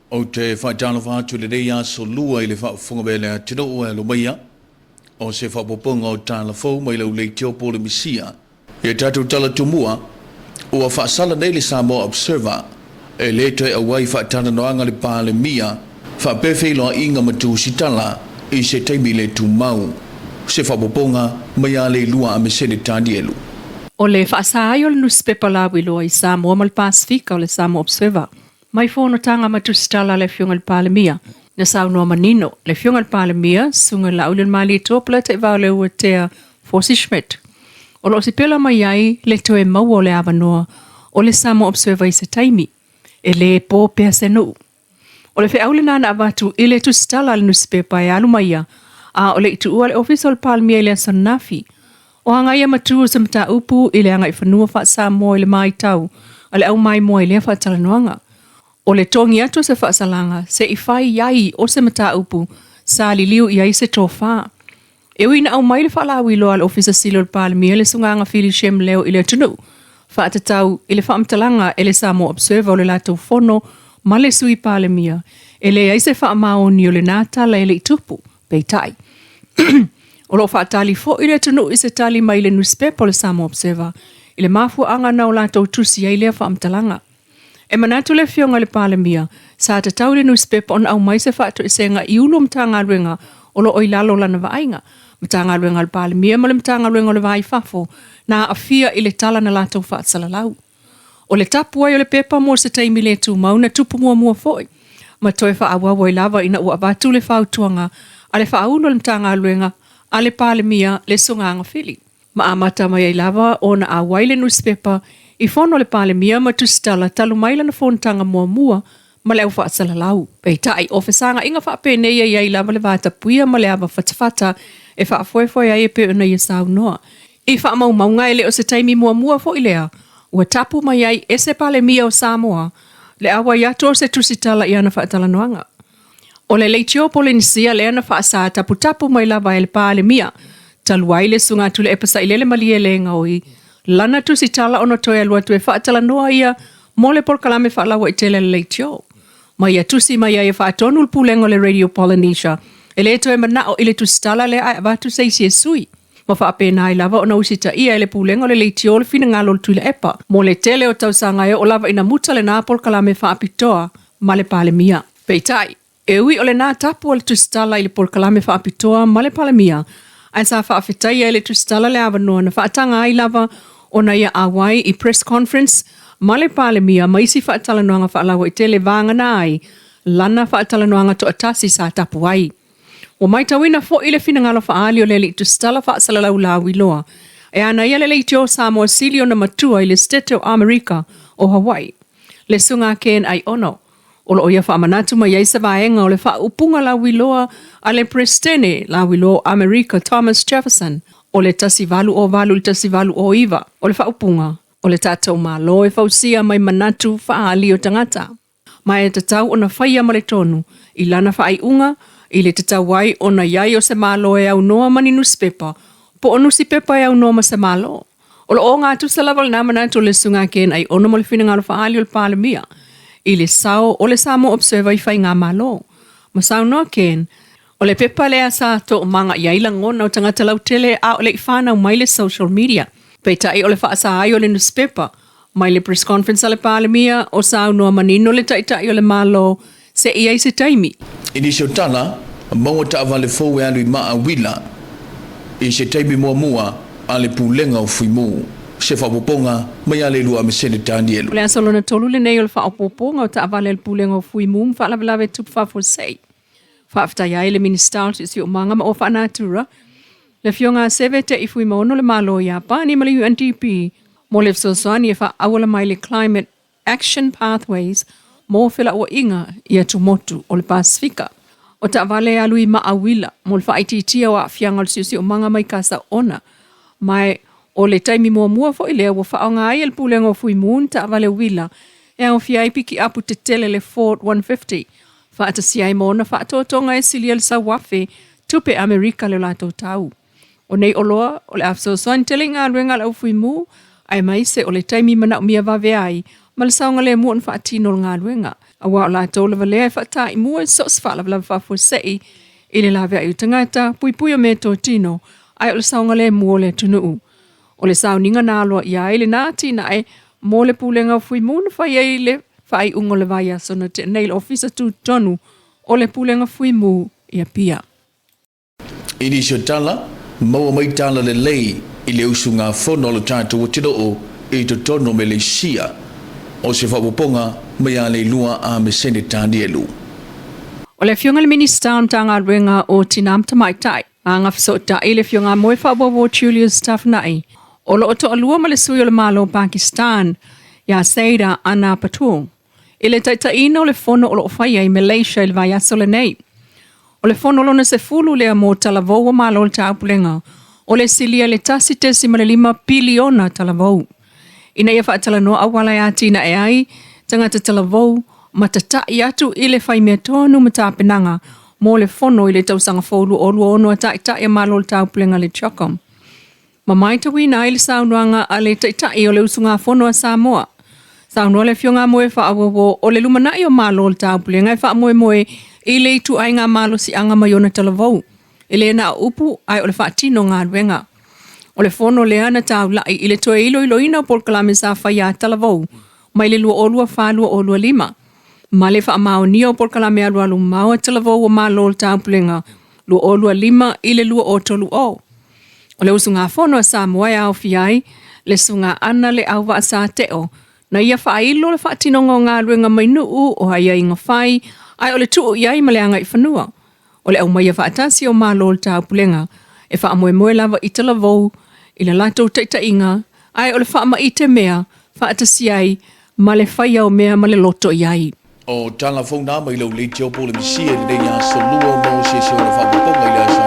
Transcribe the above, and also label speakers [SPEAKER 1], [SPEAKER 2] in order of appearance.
[SPEAKER 1] Ou te faatalofa atu i lenei aso Lua i le faafofoga mai a le atunuu e alo maia o se faaopoopoga o tala fou mai lau leitio Polemisia. I a tatou tala tumua, ua faasala nei le Samoa Observer e lē toe auai i faatalanoaga le Palemia faapea feiloaiga ma tusitala i se taimi le tumau. Se faaopoopoga mai a Leilua Amesene Tanielu.
[SPEAKER 2] O le faasa ai o le nusipepa lauiloa i Samoa ma le Pasefika o le Samoa Observer mai fonotaga ma tusitala a le Afioga i le Palemia, na saunoa manino le Afioga i le Palemia, Susuga Laaulialemalietoa Polataivao Leuatea Fosi Schmidt, o lo o sipela mai ai le toe maua o le avanoa o le Samoa Observer i se taimi, e lē po pea se nuu. O le feau lena na avatu i le tusitala a le nusipepa e alu mai ia, a o le i tuua le Ofisa o le Palemia i le aso ananafi. O aga ia matu o se mataupu i le agaifanua faa-Samoa i le maitau a le aumaimoa i lea faatalanoaga. O le togi atu o se faasalaga se i fai ai o se mataupu sa liliu i ai se tofa. E ui ina aumai le faalauiloa a le Ofisa Sili o le Palemia le Sugaga Fili Shem Leo i le atunuu, faatatau i le faamatalaga e le Samoa Observer o le latou fono ma le Sui Palemia, e leai se faamaoni o lena tala e le i tupu, peitai. O lo o faatali foi le atunuu i se tali mai le nusipepa o le Samoa Observer i le mafuaaga na o latou tusi ai lea faamatalaga. E manatu le Afioga i le Palemia, sa tatau i le nusipepa ona aumai se faatoesega i ulu o Matagaluega o lo o i lalo o lana vaaiga, Matagaluega a le Palemia ma le Matagaluega o le Va i Fafo, na aafia i le tala na latou faasalalau. O le tapu ai o le pepa mo se taimi le tumau na tupu muamua foi, ma toe faaauau ai lava ina ua avatu le fautuaga a le faaulu o le Matagaluega a le Palemia le Sugaga Fili. Ma amata mai ai lava ona auai le nusipepa i fono a le Palemia ma tusitala talu mai lana fonotaga muamua ma le au faasalalau. Peitai, o fesagaiga faapenei e i ai lava le vatapuia ma le ava fatafata e faafoefoe ai e pei ona ia saunoa. I faamaumauga e le o se taimi muamua foi lea ua tapu mai ai e se Palemia o Samoa le auai atu o se tusitala i ana faatalanoaga. O le leitio Polenisia lea na faasa taputapu mai lava e le Palemia talu ai le Susuga Tuilaepa Sailele Malielegaoi lana tusitala ona toe alu atu e faatalanoa ia mo le polokalame faalauaitele a le leitio. Ma ia tusi mai ai e faatonu le pulega o le Radio Polynesia e le toe manao i le tusitala lea ae avatu se isi e sui. Ma faapena ai lava ona usitaia e le pulega o le leitio le finagalo o le Tuilaepa mo le tele o tausaga e oo lava ina muta lena polokalame faapitoa ma le Palemia. Peitai, e ui o lena tapu o le tusitala i le polokalame faapitoa ma le Palemia, ae sa faafetaia e le tusitala le avanoa na faataga ai lava ona ia auai i press conference ma le Palemia ma isi faatalanoaga faalauaitele vagana ai lana faatalanoaga toatasi sa tapu ai. Ua maitauina foi le finagalo faaali o le alii tusitala faasalalau lauiloa e ana ia le leitio Samoa sili ona matua i le Setete o Amerika o Hawaii, le Susuga Ken Aiono, O lo o ia faamanatu mai ai se vaega o le faaupuga lauiloa a le Peresetene lauiloa o Amerika Thomas Jefferson o le 1808 i le 1809, o le faaupuga, O le tatou Malo e fausia mai manatu faaali o tagata, ma e tatau ona faia ma le tonu i lana faaiuga i le tatau ai ona i ai o se Malo e aunoa ma ni nusipepa, po o nusipepa e aunoa ma se Malo. O lo o ogatusa lava lena manatu o le Susuga Ken Aiono ma le finagalo faaali o le Palemia i le sao o le Samoa Observer i Faigamalo. Ma saunoa Ken, o le pepa lea sa toomaga i ai lagona o tagata lautele a o le i fanau mai le social media. Peitai o le faasa ai o le nusipepa mai le press conference a le Palemia o saunoa manino le Taitai o le Malo se i ai se taimi.
[SPEAKER 1] I nisi o tala, maua taavale fou e alu i Maauila i se taimi muamua a le Pulega o Fuimu. Se faaopoopoga mai a Leilua Amesene Tanielu.
[SPEAKER 2] O le aso lona tolu lenei o le faaopoopoga o taavale a le Pulega o Fuimu ma faalavelave tupu faafuasei. Faafetai ai le Minisita o le Siosiomaga ma Oa Faanatura, le Afioga a Seve Te'i Fuimaono le Malo o Iapani ma le UNDP mo le fesoasoani e faaauala mai le Climate Action Pathways mo felauaiga i atumotu o le Pasefika. O taavale e alu i Maauila mo le faaitiitia o aafiaga o le siosiomaga mai Kasaona, ma o le taimi muamua foi lea ua faaaoga ai e le Pulega o Fuimu ni taavale uila e aofia ai pikiapu tetele le Ford 150 faatasi ai ma ona faatoatoga e silia le sauafe tupe Amerika le latou tau. O nei oloa, o le a fesoasoani tele i galuega a le au fuimu, aemaise o le taimi manaomia vave ai ma le saogalemu ona faatino o le galuega, aua o latou lava lea e faataimua i so o se faalavelave faafuasei i le laveai o tagata, puipui o meatotino, ae o le saogalemu o le atunuu. O le sauniga na aloaia ai lena atinae mo le Pulega o Fuimu na fai ai le faaiuga o le vaiaso na tea nei i le Ofisa Tutotonu o le Pulega Fuimu i Apia.
[SPEAKER 1] I nisi o tala, maua mai tala lelei i le usugafono a lo tatou atunuu i totonu o Meleisia, o se faaopoopoga mai a Leilua a me Sene Tanielu.
[SPEAKER 2] O le Afioga i le Minisita o le Matagaluega o Tina ma Tamaitai, Agafesootai le Afioga Moe Faawowo Julius Tafnai, o lo o toalua ma le sui o le Malo o Pakistan, ia Saida Anna Patul, i le taitaiina o le fono o lo o faia i Malaysia i le vaiaso lenei. O le fono lona 10 lea mo talavou o Malo o le Taupulega, o le silia i le 1.5 piliona talavou, ina ia faatalanoa auala e atinae ai tagata talavou ma tata'i atu i le faimea tonu ma tapenaga mo le fono i le tausaga fou 2026 a Taitai a Malo o le Taupulega le CHOGM. Ma maitauina ai le saunoaga a le Taitai o le usugafono a Samoa. Saunoa le Afioga a Moe Faawowo o le lumanai o Malo o le Taupulega e faamoemoe i le ituaiga malosiaga mai ona talavou, e le na o upu ae o le faatino galuega. O le fono lea na taula'i i le toe iloiloina o polokalame sa faia a talavou mai le 2024-2025, ma le faamaonia o polokalame alualu mamao a talavou o Malo o le Taupulega 2025 i le 2030. O le usugafono a Samoa e aofia ai le Susuga Ana Le Auvaa Sateo, na ia faailo le faatinoga o galuega mai nuu o aiaiga fai, ae o le tuu i ai ma le agaifanua. O le aumaia faatasi o Malo o le Taupulega e faamoemoe lava i talavou i le latou taitaiga, ae o le faamaite mea faatasi ai ma le faia o mea ma le loto i ai.
[SPEAKER 1] O tala fou na mai lau leitio po le misia i lenei aso lua mo se se ona faaopoopoga i le aso.